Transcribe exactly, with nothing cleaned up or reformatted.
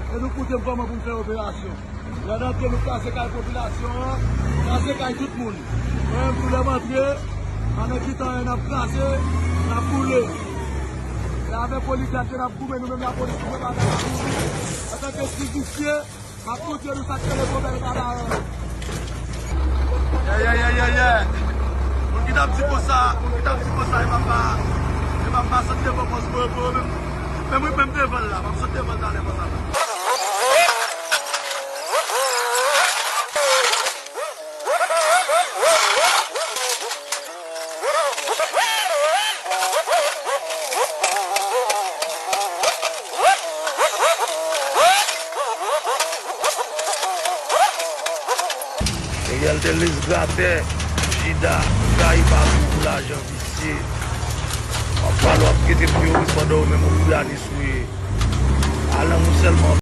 E nou koute m kòman pou n fè operasyon. Lè n antre, nou kraze kay popilasyon an, kraze kay tout moun. Mwen menm, tou lè m antre, pandan ki tan n ap kraze, n ap boule. E avèk oligat yo n ap goumen, nou menm lapolis, nou menm avèk nou. Antanke ti visye, m ap montre nou sa k rele gwo bèl kadaran. Yeah, yeah, yeah, yeah, yeah. Moun ki t ap di konsa, moun ki t ap di konsa, e pa pa, e pa pa sot devan pòs mwen, mwen menm, menm mwen menm devan l la, m ap sot devan l talè konsa. Real Delis gratè, Jida, trayi pa gou pou lajan visye. W ap pale, w ap kite pou yo ris pandan ou menm ou pou granis ou ye. Alan ou sèlman